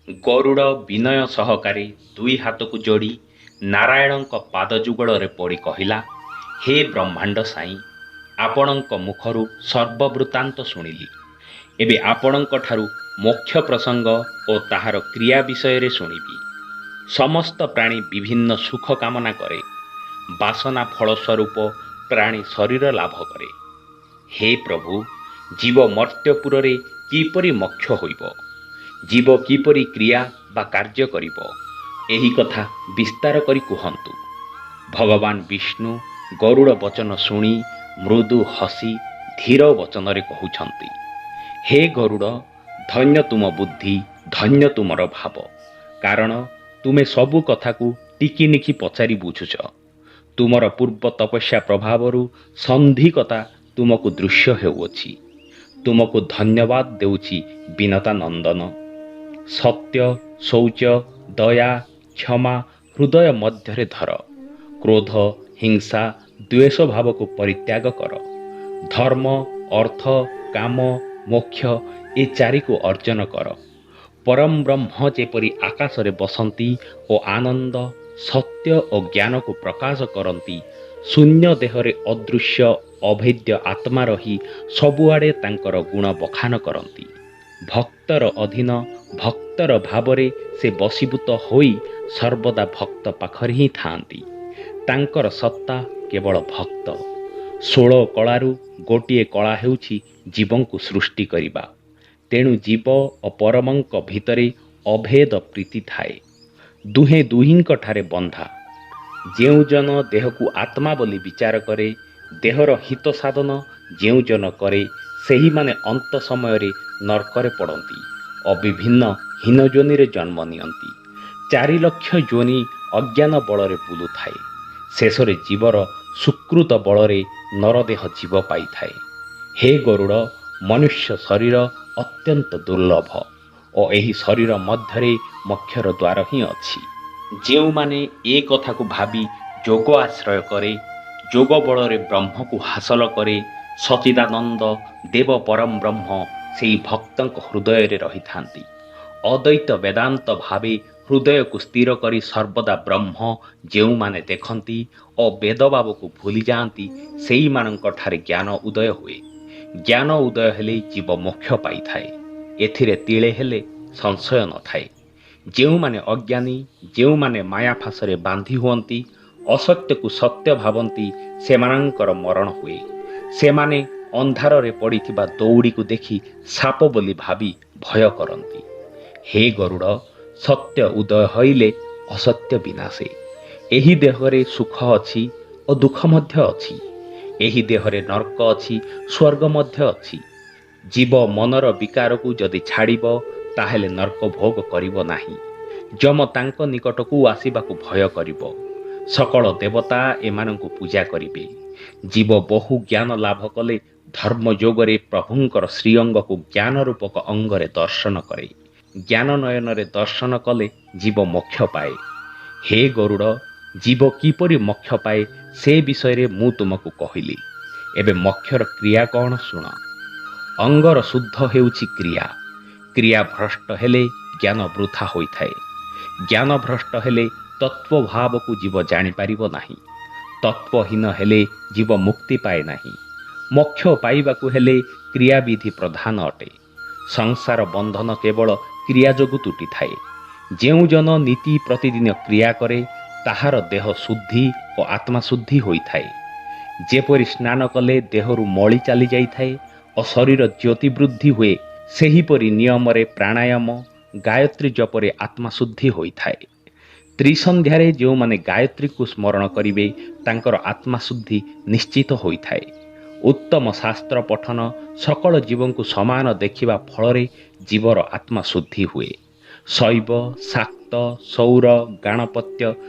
ଗରୁଡ଼ ବିନୟ ସହକାରେ ଦୁଇ ହାତକୁ ଯୋଡ଼ି ନାରାୟଣଙ୍କ ପାଦଯୁଗଳରେ ପଡ଼ି କହିଲା, ହେ ବ୍ରହ୍ମାଣ୍ଡ ସାଇଁ, ଆପଣଙ୍କ ମୁଖରୁ ସର୍ବବୃତ୍ତାନ୍ତ ଶୁଣିଲି। ଏବେ ଆପଣଙ୍କଠାରୁ ମୋକ୍ଷ ପ୍ରସଙ୍ଗ ଓ ତାହାର କ୍ରିୟା ବିଷୟରେ ଶୁଣିବି। ସମସ୍ତ ପ୍ରାଣୀ ବିଭିନ୍ନ ସୁଖ କାମନା କରେ। ବାସନା ଫଳସ୍ୱରୂପ ପ୍ରାଣୀ ଶରୀର ଲାଭ କରେ। ହେ ପ୍ରଭୁ, ଜୀବ ମର୍ତ୍ତ୍ୟପୁରରେ କିପରି ମୋକ୍ଷ ହୋଇବ? ଜୀବ କିପରି କ୍ରିୟା ବା କାର୍ଯ୍ୟ କରିବ? ଏହି କଥା ବିସ୍ତାର କରି କୁହନ୍ତୁ। ଭଗବାନ ବିଷ୍ଣୁ ଗରୁଡ଼ ବଚନ ଶୁଣି ମୃଦୁ ହସି ଧୀର ବଚନରେ କହୁଛନ୍ତି, ହେ ଗରୁଡ଼, ଧନ୍ୟ ତୁମ ବୁଦ୍ଧି, ଧନ୍ୟ ତୁମର ଭାବ। କାରଣ ତୁମେ ସବୁ କଥାକୁ ଟିକିନିଖି ପଚାରି ବୁଝୁଛ। ତୁମର ପୂର୍ବ ତପସ୍ୟା ପ୍ରଭାବରୁ ସନ୍ଧିକତା ତୁମକୁ ଦୃଶ୍ୟ ହେଉଅଛି। ତୁମକୁ ଧନ୍ୟବାଦ ଦେଉଛି ବିନତା ନନ୍ଦନ। ସତ୍ୟ, ଶୌଚ, ଦୟା, କ୍ଷମା ହୃଦୟ ମଧ୍ୟରେ ଧର। କ୍ରୋଧ, ହିଂସା, ଦ୍ୱେଷ ଭାବକୁ ପରିତ୍ୟାଗ କର। ଧର୍ମ, ଅର୍ଥ, କାମ, ମୋକ୍ଷ ଏ ଚାରିକୁ ଅର୍ଜନ କର। ପରମ ବ୍ରହ୍ମ ଯେପରି ଆକାଶରେ ବସନ୍ତି ଓ ଆନନ୍ଦ, ସତ୍ୟ ଓ ଜ୍ଞାନକୁ ପ୍ରକାଶ କରନ୍ତି, ଶୂନ୍ୟ ଦେହରେ ଅଦୃଶ୍ୟ ଅଭେଦ୍ୟ ଆତ୍ମା ରହି ସବୁଆଡ଼େ ତାଙ୍କର ଗୁଣ ବଖାନ କରନ୍ତି। ଭକ୍ତର ଅଧୀନ ଭକ୍ତର ଭାବରେ ସେ ବଶୀଭୂତ ହୋଇ ସର୍ବଦା ଭକ୍ତ ପାଖରେ ହିଁ ଥାଆନ୍ତି। ତାଙ୍କର ସତ୍ତା କେବଳ ଭକ୍ତ। 16 କଳାରୁ ଗୋଟିଏ କଳା ହେଉଛି ଜୀବଙ୍କୁ ସୃଷ୍ଟି କରିବା। ତେଣୁ ଜୀବ ଓ ପରମଙ୍କ ଭିତରେ ଅଭେଦ ପ୍ରୀତି ଥାଏ। ଦୁହେଁ ଦୁହିଁଙ୍କ ଠାରେ ବନ୍ଧା। ଯେଉଁ ଜନ ଦେହକୁ ଆତ୍ମା ବୋଲି ବିଚାର କରେ, ଦେହର ହିତ ସାଧନ ଯେଉଁ ଜନ କରେ, ସେହିମାନେ ଅନ୍ତ ସମୟରେ ନର୍କରେ ପଡ଼ନ୍ତି ଓ ବିଭିନ୍ନ ହୀନ ଯୋନିରେ ଜନ୍ମ ନିଅନ୍ତି। 4 ଲକ୍ଷ ଯୋନି ଅଜ୍ଞାନ ବଳରେ ବୁଲୁଥାଏ। ଶେଷରେ ଜୀବର ସୁକୃତ ବଳରେ ନରଦେହ ଜୀବ ପାଇଥାଏ। ହେ ଗରୁଡ଼, ମନୁଷ୍ୟ ଶରୀର ଅତ୍ୟନ୍ତ ଦୁର୍ଲଭ ଓ ଏହି ଶରୀର ମଧ୍ୟରେ ମୋକ୍ଷର ଦ୍ୱାର ହିଁ ଅଛି। ଯେଉଁମାନେ ଏ କଥାକୁ ଭାବି ଯୋଗ ଆଶ୍ରୟ କରେ, ଯୋଗ ବଳରେ ବ୍ରହ୍ମକୁ ହାସଲ କରେ, ସଚିଦାନନ୍ଦ ଦେବ ପରମ ବ୍ରହ୍ମ ସେହି ଭକ୍ତଙ୍କ ହୃଦୟରେ ରହିଥାନ୍ତି। ଅଦ୍ୱୈତ ବେଦାନ୍ତ ଭାବେ ହୃଦୟକୁ ସ୍ଥିର କରି ସର୍ବଦା ବ୍ରହ୍ମ ଯେଉଁମାନେ ଦେଖନ୍ତି ଓ ବେଦଭାବକୁ ଭୁଲି ଯାଆନ୍ତି, ସେଇମାନଙ୍କ ଠାରେ ଜ୍ଞାନ ଉଦୟ ହୁଏ। ଜ୍ଞାନ ଉଦୟ ହେଲେ ଜୀବ ମୋକ୍ଷ ପାଇଥାଏ, ଏଥିରେ ତିଳେ ହେଲେ ସଂଶୟ ନଥାଏ। ଯେଉଁମାନେ ଅଜ୍ଞାନୀ, ଯେଉଁମାନେ ମାୟା ଫାଶରେ ବାନ୍ଧି ହୁଅନ୍ତି, ଅସତ୍ୟକୁ ସତ୍ୟ ଭାବନ୍ତି, ସେମାନଙ୍କର ମରଣ ହୁଏ। ସେମାନେ ଅନ୍ଧାରରେ ପଡ଼ିଥିବା ଦଉଡ଼ିକୁ ଦେଖି ସାପ ବୋଲି ଭାବି ଭୟ କରନ୍ତି। ହେ ଗରୁଡ଼, ସତ୍ୟ ଉଦୟ ହୋଇଲେ ଅସତ୍ୟ ବିନାଶେ। ଏହି ଦେହରେ ସୁଖ ଅଛି ଓ ଦୁଃଖ ମଧ୍ୟ ଅଛି। ଏହି ଦେହରେ ନର୍କ ଅଛି, ସ୍ୱର୍ଗ ମଧ୍ୟ ଅଛି। ଜୀବ ମନର ବିକାରକୁ ଯଦି ଛାଡ଼ିବ, ତାହେଲେ ନର୍କ ଭୋଗ କରିବ ନାହିଁ। ଯମ ତାଙ୍କ ନିକଟକୁ ଆସିବାକୁ ଭୟ କରିବ। ସକଳ ଦେବତା ଏମାନଙ୍କୁ ପୂଜା କରିବେ। ଜୀବ ବହୁ ଜ୍ଞାନ ଲାଭ କଲେ ଧର୍ମ ଯୋଗରେ ପ୍ରଭୁଙ୍କର ଶ୍ରୀଅଙ୍ଗକୁ ଜ୍ଞାନ ରୂପକ ଅଙ୍ଗରେ ଦର୍ଶନ କରେ। ଜ୍ଞାନ ନୟନରେ ଦର୍ଶନ କଲେ ଜୀବ ମୋକ୍ଷ ପାଏ। ହେ ଗରୁଡ଼, ଜୀବ କିପରି ମୋକ୍ଷ ପାଏ ସେ ବିଷୟରେ ମୁଁ ତୁମକୁ କହିଲି। ଏବେ ମୋକ୍ଷର କ୍ରିୟା କ'ଣ ଶୁଣ। ଅଙ୍ଗର ଶୁଦ୍ଧ ହେଉଛି କ୍ରିୟା। କ୍ରିୟା ଭ୍ରଷ୍ଟ ହେଲେ ଜ୍ଞାନ ବୃଥା ହୋଇଥାଏ। ଜ୍ଞାନ ଭ୍ରଷ୍ଟ ହେଲେ ତତ୍ତ୍ୱଭାବକୁ ଜୀବ ଜାଣିପାରିବ ନାହିଁ। ତତ୍ତ୍ୱହୀନ ହେଲେ ଜୀବ ମୁକ୍ତି ପାଏ ନାହିଁ। ମୋକ୍ଷ ପାଇବାକୁ ହେଲେ କ୍ରିୟାବିଧି ପ୍ରଧାନ ଅଟେ। ସଂସାର ବନ୍ଧନ କେବଳ କ୍ରିୟା ଯୋଗୁଁ ତୁଟିଥାଏ। ଯେଉଁ ଜନ ନୀତି ପ୍ରତିଦିନ କ୍ରିୟା କରେ, ତାହାର ଦେହ ଶୁଦ୍ଧି ଓ ଆତ୍ମା ଶୁଦ୍ଧି ହୋଇଥାଏ। ଯେପରି ସ୍ନାନ କଲେ ଦେହରୁ ମଳି ଚାଲି ଯାଇଥାଏ ଓ ଶରୀର ଜ୍ୟୋତି ବୃଦ୍ଧି ହୁଏ, ସେହିପରି ନିୟମରେ ପ୍ରାଣାୟାମ, ଗାୟତ୍ରୀ ଜପରେ ଆତ୍ମା ଶୁଦ୍ଧି ହୋଇଥାଏ। ତ୍ରିସନ୍ଧ୍ୟାରେ ଯେଉଁମାନେ ଗାୟତ୍ରୀକୁ ସ୍ମରଣ କରିବେ, ତାଙ୍କର ଆତ୍ମା ଶୁଦ୍ଧି ନିଶ୍ଚିତ ହୋଇଥାଏ। ଉତ୍ତମ ଶାସ୍ତ୍ର ପଠନ, ସକଳ ଜୀବଙ୍କୁ ସମାନ ଦେଖିବା ଫଳରେ ଜୀବର ଆତ୍ମା ଶୁଦ୍ଧି ହୁଏ। ଶୈବ, ଶାକ୍ତ, ସୌର, ଗାଣପତ୍ୟ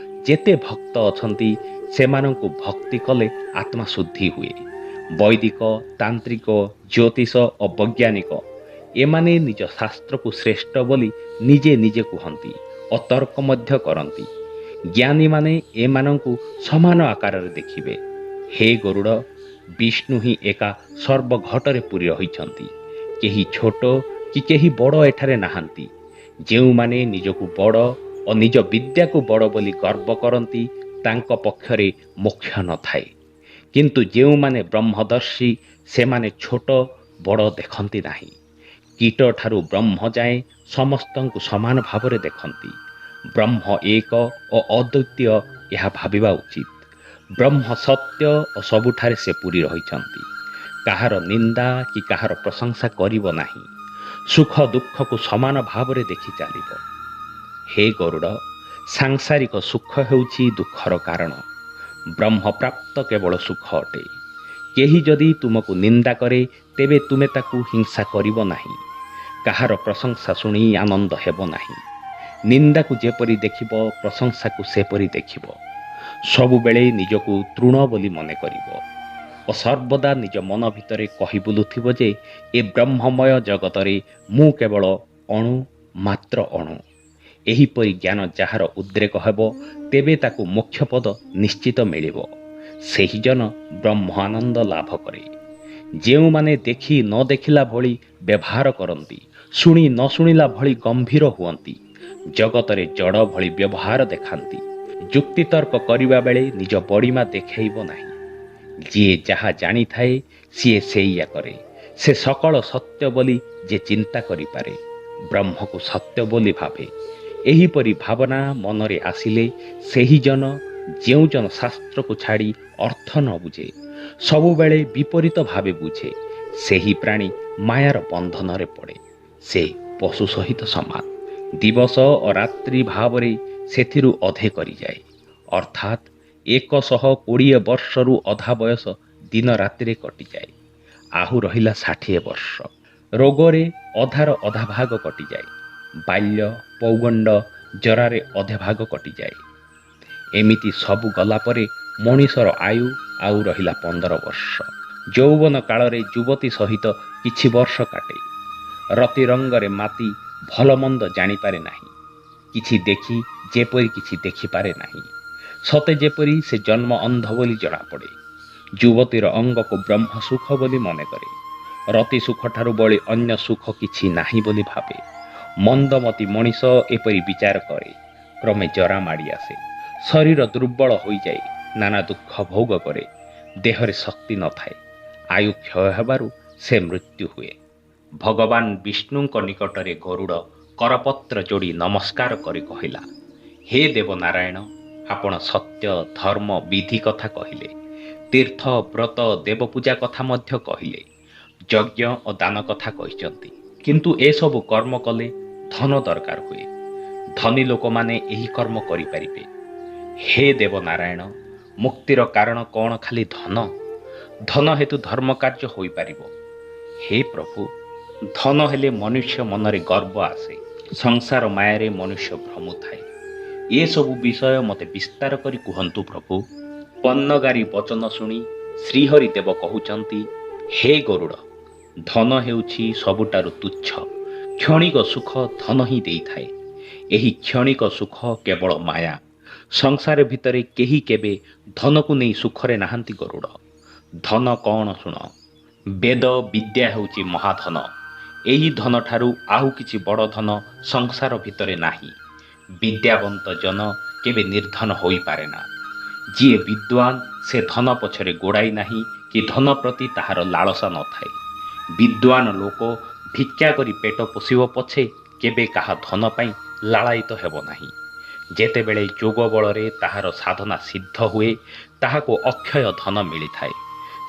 ଯେତେ ଭକ୍ତ ଅଛନ୍ତି, ସେମାନଙ୍କୁ ଭକ୍ତି କଲେ ଆତ୍ମା ଶୁଦ୍ଧି ହୁଏ। ବୈଦିକ, ତାନ୍ତ୍ରିକ, ଜ୍ୟୋତିଷ ଓ ବୈଜ୍ଞାନିକ ଏମାନେ ନିଜ ଶାସ୍ତ୍ରକୁ ଶ୍ରେଷ୍ଠ ବୋଲି ନିଜେ ନିଜେ କୁହନ୍ତି ଓ ତର୍କ ମଧ୍ୟ କରନ୍ତି। ଜ୍ଞାନୀମାନେ ଏମାନଙ୍କୁ ସମାନ ଆକାରରେ ଦେଖିବେ। ହେ ଗରୁଡ଼, ବିଷ୍ଣୁ ହିଁ ଏକା ସର୍ବଘଟରେ ପୂରି ରହିଛନ୍ତି। କେହି ଛୋଟ କି କେହି ବଡ଼ ଏଠାରେ ନାହାନ୍ତି। ଯେଉଁମାନେ ନିଜକୁ ବଡ଼ ଓ ନିଜ ବିଦ୍ୟାକୁ ବଡ଼ ବୋଲି ଗର୍ବ କରନ୍ତି, ତାଙ୍କ ପକ୍ଷରେ ମୋକ୍ଷ ନଥାଏ। କିନ୍ତୁ ଯେଉଁମାନେ ବ୍ରହ୍ମଦର୍ଶୀ, ସେମାନେ ଛୋଟ ବଡ଼ ଦେଖନ୍ତି ନାହିଁ। କୀଟଠାରୁ ବ୍ରହ୍ମ ଯାଏଁ ସମସ୍ତଙ୍କୁ ସମାନ ଭାବରେ ଦେଖନ୍ତି। ବ୍ରହ୍ମ ଏକ ଓ ଅଦ୍ୱିତୀୟ, ଏହା ଭାବିବା ଉଚିତ। ବ୍ରହ୍ମ ସତ୍ୟ ଓ ସବୁଠାରେ ସେ ପୂରି ରହିଛନ୍ତି। କାହାର ନିନ୍ଦା କି କାହାର ପ୍ରଶଂସା କରିବ ନାହିଁ। ସୁଖ ଦୁଃଖକୁ ସମାନ ଭାବରେ ଦେଖି ଚାଲିବ। ହେ ଗରୁଡ଼, ସାଂସାରିକ ସୁଖ ହେଉଛି ଦୁଃଖର କାରଣ। ବ୍ରହ୍ମପ୍ରାପ୍ତ କେବଳ ସୁଖ ଅଟେ। କେହି ଯଦି ତୁମକୁ ନିନ୍ଦା କରେ, ତେବେ ତୁମେ ତାକୁ ହିଂସା କରିବ ନାହିଁ। କାହାର ପ୍ରଶଂସା ଶୁଣି ଆନନ୍ଦ ହେବ ନାହିଁ। ନିନ୍ଦାକୁ ଯେପରି ଦେଖିବ, ପ୍ରଶଂସାକୁ ସେପରି ଦେଖିବ। ସବୁବେଳେ ନିଜକୁ ତୃଣ ବୋଲି ମନେ କରିବ ଓ ସର୍ବଦା ନିଜ ମନ ଭିତରେ କହି ବୁଲୁଥିବ ଯେ ଏ ବ୍ରହ୍ମମୟ ଜଗତରେ ମୁଁ କେବଳ ଅଣୁ ମାତ୍ର ଅଣୁ। ଏହିପରି ଜ୍ଞାନ ଯାହାର ଉଦ୍ରେକ ହେବ, ତେବେ ତାକୁ ମୋକ୍ଷ ପଦ ନିଶ୍ଚିତ ମିଳିବ। ସେହି ଜନ ବ୍ରହ୍ମ ଆନନ୍ଦ ଲାଭ କରେ। ଯେଉଁମାନେ ଦେଖି ନ ଦେଖିଲା ଭଳି ବ୍ୟବହାର କରନ୍ତି, ଶୁଣି ନ ଶୁଣିଲା ଭଳି ଗମ୍ଭୀର ହୁଅନ୍ତି, ଜଗତରେ ଜଡ଼ ଭଳି ବ୍ୟବହାର ଦେଖାନ୍ତି, ଯୁକ୍ତିତର୍କ କରିବା ବେଳେ ନିଜ ବଡ଼ିମା ଦେଖାଇବ ନାହିଁ। ଯିଏ ଯାହା ଜାଣିଥାଏ, ସିଏ ସେଇଆ କରେ। ସେ ସକଳ ସତ୍ୟ ବୋଲି ଯେ ଚିନ୍ତା କରିପାରେ, ବ୍ରହ୍ମକୁ ସତ୍ୟ ବୋଲି ଭାବେ, ଏହିପରି ଭାବନା ମନରେ ଆସିଲେ ସେହି ଜନ, ଯେଉଁ ଜନ ଶାସ୍ତ୍ରକୁ ଛାଡ଼ି ଅର୍ଥ ନ ବୁଝେ, ସବୁବେଳେ ବିପରୀତ ଭାବେ ବୁଝେ, ସେହି ପ୍ରାଣୀ ମାୟାର ବନ୍ଧନରେ ପଡ଼େ। ସେ ପଶୁ ସହିତ ସମାନ। ଦିବସ ଓ ରାତ୍ରି ଭାବରେ ସେଥିରୁ ଅଧେ କରିଯାଏ। ଅର୍ଥାତ୍ 120 ବର୍ଷରୁ ଅଧା ବୟସ ଦିନ ରାତିରେ କଟିଯାଏ। ଆହୁ ରହିଲା 60 ବର୍ଷ। ରୋଗରେ ଅଧାର ଅଧା ଭାଗ କଟିଯାଏ। ବାଲ୍ୟ, ପୌଗଣ୍ଡ, ଜରାରେ ଅଧେ ଭାଗ କଟିଯାଏ। ଏମିତି ସବୁ ଗଲା ପରେ ମଣିଷର ଆୟୁ ଆଉ ରହିଲା 15 ବର୍ଷ। ଯୌବନ କାଳରେ ଯୁବତୀ ସହିତ କିଛି ବର୍ଷ କାଟେ। ରତିରଙ୍ଗରେ ମାତି ଭଲ ମନ୍ଦ ଜାଣିପାରେ ନାହିଁ। କିଛି ଦେଖି ଯେପରି କିଛି ଦେଖିପାରେ ନାହିଁ। ସତେ ଯେପରି ସେ ଜନ୍ମ ଅନ୍ଧ ବୋଲି ଜଣାପଡ଼େ। ଯୁବତୀର ଅଙ୍ଗକୁ ବ୍ରହ୍ମ ସୁଖ ବୋଲି ମନେ କରେ। ରତି ସୁଖଠାରୁ ବଳି ଅନ୍ୟ ସୁଖ କିଛି ନାହିଁ ବୋଲି ଭାବେ। ମନ୍ଦମତି ମଣିଷ ଏପରି ବିଚାର କରେ। କ୍ରମେ ଜରା ମାଡ଼ି ଆସେ। ଶରୀର ଦୁର୍ବଳ ହୋଇଯାଏ। ନାନା ଦୁଃଖ ଭୋଗ କରେ। ଦେହରେ ଶକ୍ତି ନଥାଏ। ଆୟୁ କ୍ଷୟ ହେବାରୁ ସେ ମୃତ୍ୟୁ ହୁଏ। ଭଗବାନ ବିଷ୍ଣୁଙ୍କ ନିକଟରେ ଗରୁଡ଼ କରପତ୍ର ଯୋଡ଼ି ନମସ୍କାର କରି କହିଲା, ହେ ଦେବନାରାୟଣ, ଆପଣ ସତ୍ୟ, ଧର୍ମ, ବିଧି କଥା କହିଲେ। ତୀର୍ଥ, ବ୍ରତ, ଦେବପୂଜା କଥା ମଧ୍ୟ କହିଲେ। ଯଜ୍ଞ ଓ ଦାନ କଥା କହିଛନ୍ତି। କିନ୍ତୁ ଏସବୁ କର୍ମ କଲେ ଧନ ଦରକାର ହୁଏ। ଧନୀ ଲୋକମାନେ ଏହି କର୍ମ କରିପାରିବେ। ହେ ଦେବନାରାୟଣ, ମୁକ୍ତିର କାରଣ କ'ଣ ଖାଲି ଧନ? ଧନ ହେତୁ ଧର୍ମ କାର୍ଯ୍ୟ ହୋଇପାରିବ? ହେ ପ୍ରଭୁ, ଧନ ହେଲେ ମନୁଷ୍ୟ ମନରେ ଗର୍ବ ଆସେ। ସଂସାର ମାୟାରେ ମନୁଷ୍ୟ ଭ୍ରମୁଥାଏ। ଏସବୁ ବିଷୟ ମୋତେ ବିସ୍ତାର କରି କୁହନ୍ତୁ ପ୍ରଭୁ। ପନ୍ନଗାରୀ ବଚନ ଶୁଣି ଶ୍ରୀହରି ଦେବ କହୁଛନ୍ତି, ହେ ଗରୁଡ଼, ଧନ ହେଉଛି ସବୁଠାରୁ ତୁଚ୍ଛ। କ୍ଷଣିକ ସୁଖ ଧନ ହିଁ ଦେଇଥାଏ। ଏହି କ୍ଷଣିକ ସୁଖ କେବଳ ମାୟା। ସଂସାର ଭିତରେ କେହି କେବେ ଧନକୁ ନେଇ ସୁଖରେ ନାହାନ୍ତି ଗରୁଡ଼। ଧନ କ'ଣ ଶୁଣ। ବେଦ ବିଦ୍ୟା ହେଉଛି ମହାଧନ। ଏହି ଧନଠାରୁ ଆଉ କିଛି ବଡ଼ ଧନ ସଂସାର ଭିତରେ ନାହିଁ। ବିଦ୍ୟାବନ୍ତ ଜନ କେବେ ନିର୍ଦ୍ଧନ ହୋଇପାରେ ନା। ଯିଏ ବିଦ୍ୱାନ, ସେ ଧନ ପଛରେ ଗୋଡ଼ାଇ ନାହିଁ କି ଧନ ପ୍ରତି ତାହାର ଲାଳସା ନଥାଏ। ବିଦ୍ୱାନ ଲୋକ ଭିକ୍ଷା କରି ପେଟ ପୋଷିବ ପଛେ କେବେ କାହା ଧନ ପାଇଁ ଲାଳାୟିତ ହେବ ନାହିଁ। ଯେତେବେଳେ ଯୋଗ ବଳରେ ତାହାର ସାଧନା ସିଦ୍ଧ ହୁଏ, ତାହାକୁ ଅକ୍ଷୟ ଧନ ମିଳିଥାଏ।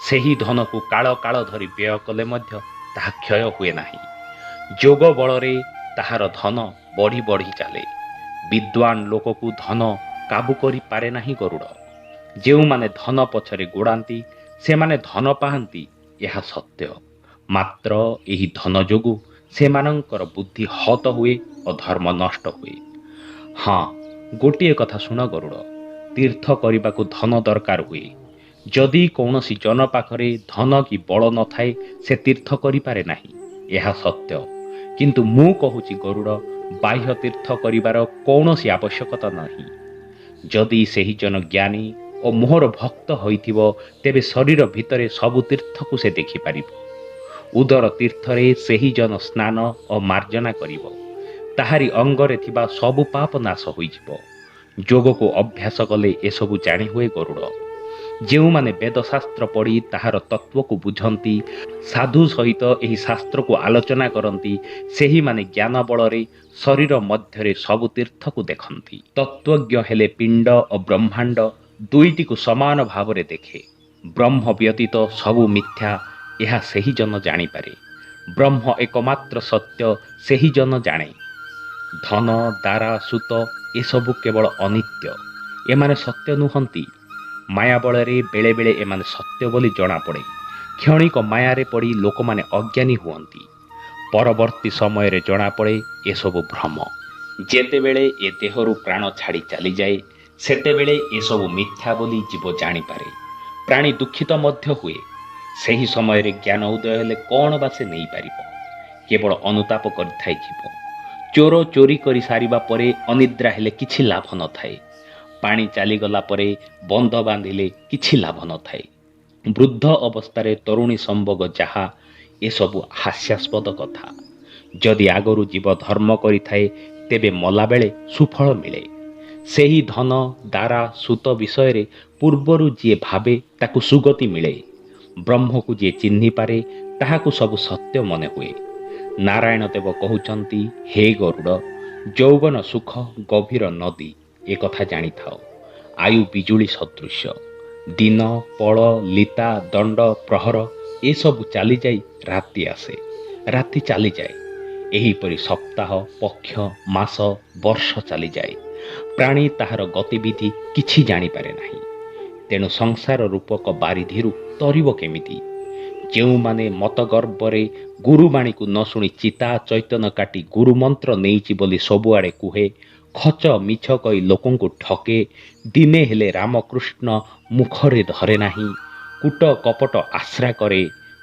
ସେହି ଧନକୁ କାଳ କାଳ ଧରି ବ୍ୟୟ କଲେ ମଧ୍ୟ ତାହା କ୍ଷୟ ହୁଏ ନାହିଁ। ଯୋଗ ବଳରେ ତାହାର ଧନ ବଢ଼ି ବଢ଼ି ଚାଲେ। ବିଦ୍ୱାନ ଲୋକକୁ ଧନ କାବୁ କରିପାରେ ନାହିଁ ଗରୁଡ଼। ଯେଉଁମାନେ ଧନ ପଛରେ ଗୋଡ଼ାନ୍ତି, ସେମାନେ ଧନ ପାଆନ୍ତି, ଏହା ସତ୍ୟ। ମାତ୍ର ଏହି ଧନ ଯୋଗୁଁ ସେମାନଙ୍କର ବୁଦ୍ଧି ହତ ହୁଏ ଓ ଧର୍ମ ନଷ୍ଟ ହୁଏ। ହଁ, ଗୋଟିଏ କଥା ଶୁଣ ଗରୁଡ଼, ତୀର୍ଥ କରିବାକୁ ଧନ ଦରକାର ହୁଏ। ଯଦି କୌଣସି ଜନ ପାଖରେ ଧନ କି ବଳ ନଥାଏ, ସେ ତୀର୍ଥ କରିପାରେ ନାହିଁ, ଏହା ସତ୍ୟ। କିନ୍ତୁ ମୁଁ କହୁଛି ଗରୁଡ଼, ବାହ୍ୟ ତୀର୍ଥ କରିବାର କୌଣସି ଆବଶ୍ୟକତା ନାହିଁ। ଯଦି ସେହି ଜନ ଜ୍ଞାନୀ ଓ ମୋହର ଭକ୍ତ ହୋଇଥିବ, ତେବେ ଶରୀର ଭିତରେ ସବୁ ତୀର୍ଥକୁ ସେ ଦେଖିପାରିବ। ଉଦର ତୀର୍ଥରେ ସେହି ଜନ ସ୍ନାନ ଓ ମାର୍ଜନା କରିବ। ତାହାରି ଅଙ୍ଗରେ ଥିବା ସବୁ ପାପ ନାଶ ହୋଇଯିବ। ଯୋଗକୁ ଅଭ୍ୟାସ କଲେ ଏସବୁ ଜାଣି ହୁଏ ଗରୁଡ଼। ଯେଉଁମାନେ ବେଦଶାସ୍ତ୍ର ପଢ଼ି ତାହାର ତତ୍ତ୍ୱକୁ ବୁଝନ୍ତି, ସାଧୁ ସହିତ ଏହି ଶାସ୍ତ୍ରକୁ ଆଲୋଚନା କରନ୍ତି, ସେହିମାନେ ଜ୍ଞାନ ବଳରେ ଶରୀର ମଧ୍ୟରେ ସବୁ ତୀର୍ଥକୁ ଦେଖନ୍ତି। ତତ୍ତ୍ୱଜ୍ଞ ହେଲେ ପିଣ୍ଡ ଓ ବ୍ରହ୍ମାଣ୍ଡ ଦୁଇଟିକୁ ସମାନ ଭାବରେ ଦେଖେ। ବ୍ରହ୍ମ ବ୍ୟତୀତ ସବୁ ମିଥ୍ୟା, ଏହା ସେହି ଜନ ଜାଣିପାରେ। ବ୍ରହ୍ମ ଏକମାତ୍ର ସତ୍ୟ, ସେହି ଜନ ଜାଣେ। ଧନ, ଦାରା, ସୁତ ଏସବୁ କେବଳ ଅନିତ୍ୟ, ଏମାନେ ସତ୍ୟ ନୁହନ୍ତି। ମାୟା ବଳରେ ବେଳେବେଳେ ଏମାନେ ସତ୍ୟ ବୋଲି ଜଣାପଡ଼େ। କ୍ଷଣିକ ମାୟାରେ ପଡ଼ି ଲୋକମାନେ ଅଜ୍ଞାନୀ ହୁଅନ୍ତି। ପରବର୍ତ୍ତୀ ସମୟରେ ଜଣାପଡ଼େ ଏସବୁ ଭ୍ରମ। ଯେତେବେଳେ ଏ ଦେହରୁ ପ୍ରାଣ ଛାଡ଼ି ଚାଲିଯାଏ, ସେତେବେଳେ ଏସବୁ ମିଥ୍ୟା ବୋଲି ଜୀବ ଜାଣିପାରେ। ପ୍ରାଣୀ ଦୁଃଖିତ ମଧ୍ୟ ହୁଏ। ସେହି ସମୟରେ ଜ୍ଞାନ ଉଦୟ ହେଲେ କ'ଣ ବା ସେ ନେଇପାରିବ? କେବଳ ଅନୁତାପ କରିଥାଏ ଜୀବ। ଚୋର ଚୋରି କରି ସାରିବା ପରେ ଅନିଦ୍ରା ହେଲେ କିଛି ଲାଭ ନଥାଏ। ପାଣି ଚାଲିଗଲା ପରେ ବନ୍ଧ ବାନ୍ଧିଲେ କିଛି ଲାଭ ନଥାଏ। ବୃଦ୍ଧ ଅବସ୍ଥାରେ ତରୁଣୀ ସମ୍ଭୋଗ ଯାହା, ଏସବୁ ହାସ୍ୟାସ୍ପଦ କଥା। ଯଦି ଆଗରୁ ଜୀବ ଧର୍ମ କରିଥାଏ, ତେବେ ମଲାବେଳେ ସୁଫଳ ମିଳେ। ସେହି ଧନ, ଦାରା, ସୁତ ବିଷୟରେ ପୂର୍ବରୁ ଯିଏ ଭାବେ ତାକୁ ସୁଗତି ମିଳେ। ବ୍ରହ୍ମକୁ ଯିଏ ଚିହ୍ନିପାରେ ତାହାକୁ ସବୁ ସତ୍ୟ ମନେ ହୁଏ। ନାରାୟଣ ଦେବ କହୁଛନ୍ତି, ହେ ଗରୁଡ଼, ଯୌବନ ସୁଖ ଗଭୀର ନଦୀ, ଏକଥା ଜାଣିଥାଅ। ଆୟୁ ବିଜୁଳି ସଦୃଶ୍ୟ। ଦିନ, ପଳ, ଲିତା, ଦଣ୍ଡ, ପ୍ରହର ଏସବୁ ଚାଲିଯାଇ ରାତି ଆସେ, ରାତି ଚାଲିଯାଏ। ଏହିପରି ସପ୍ତାହ, ପକ୍ଷ, ମାସ, ବର୍ଷ ଚାଲିଯାଏ। ପ୍ରାଣୀ ତାହାର ଗତିବିଧି କିଛି ଜାଣିପାରେ ନାହିଁ। ତେଣୁ ସଂସାର ରୂପକ ବାରିଧିରୁ ତରିବ କେମିତି? ଯେଉଁମାନେ ମତଗର୍ବରେ ଗୁରୁବାଣୀକୁ ନ ଶୁଣି ଚିତା ଚୈତନ୍ୟ କାଟି ଗୁରୁମନ୍ତ୍ର ନେଇଛି ବୋଲି ସବୁଆଡ଼େ କୁହେ, ଖଚ ମିଛ କହି ଲୋକଙ୍କୁ ଠକେ, ଦିନେ ହେଲେ ରାମକୃଷ୍ଣ ମୁଖରେ ଧରେ ନାହିଁ, କୂଟ କପଟ ଆଶ୍ରା କରେ,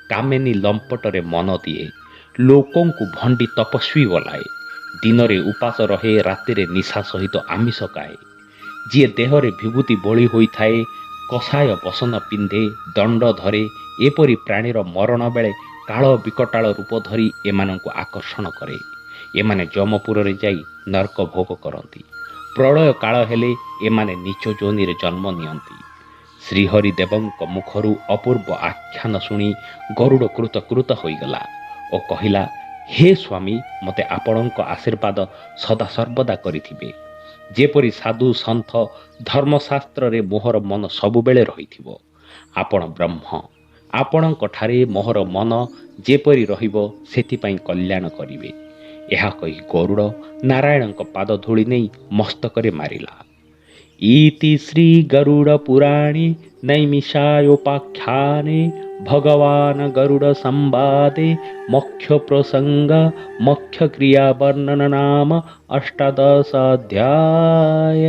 କାମିନୀ ଲମ୍ପଟରେ ମନ ଦିଏ, ଲୋକଙ୍କୁ ଭଣ୍ଡି ତପସ୍ୱୀ ବୋଲାଏ, ଦିନରେ ଉପାସ ରହେ, ରାତିରେ ନିଶା ସହିତ ଆମିଷ ଖାଏ, ଯିଏ ଦେହରେ ବିଭୂତି ବୋଳି ହୋଇଥାଏ, କଷାୟ ବସନ ପିନ୍ଧେ, ଦଣ୍ଡ ଧରେ, ଏପରି ପ୍ରାଣୀର ମରଣ ବେଳେ କାଳ ବିକଟାଳ ରୂପ ଧରି ଏମାନଙ୍କୁ ଆକର୍ଷଣ କରେ। ଏମାନେ ଯମପୁରରେ ଯାଇ ନର୍କ ଭୋଗ କରନ୍ତି। ପ୍ରଳୟ କାଳ ହେଲେ ଏମାନେ ନୀଚ ଯୋନିରେ ଜନ୍ମ ନିଅନ୍ତି। ଶ୍ରୀହରି ଦେବଙ୍କ ମୁଖରୁ ଅପୂର୍ବ ଆଖ୍ୟାନ ଶୁଣି ଗରୁଡ଼ କୃତକୃତ ହୋଇଗଲା ଓ କହିଲା, ହେ ସ୍ୱାମୀ, ମୋତେ ଆପଣଙ୍କ ଆଶୀର୍ବାଦ ସଦାସର୍ବଦା କରିଥିବେ, ଯେପରି ସାଧୁ ସନ୍ଥ ଧର୍ମଶାସ୍ତ୍ରରେ ମୋହର ମନ ସବୁବେଳେ ରହିଥିବ। ଆପଣ ବ୍ରହ୍ମ, ଆପଣଙ୍କ ଠାରେ ମୋହର ମନ ଯେପରି ରହିବ ସେଥିପାଇଁ କଲ୍ୟାଣ କରିବେ। ଏହା କହି ଗରୁଡ଼ ନାରାୟଣଙ୍କ ପାଦ ଧୂଳି ନେଇ ମସ୍ତକରେ ମାରିଲା। ଇତି ଶ୍ରୀ ଗରୁଡ଼ ପୁରାଣେ ନୈମିଷାୟୋପାଖ୍ୟାନେ ଭଗବାନ ଗରୁଡ଼ ସମ୍ବାଦେ ମୋକ୍ଷ ପ୍ରସଙ୍ଗ ମୋକ୍ଷ କ୍ରିୟା ବର୍ଣ୍ଣନ ନାମ ଅଷ୍ଟାଦଶ ଅଧ୍ୟାୟ।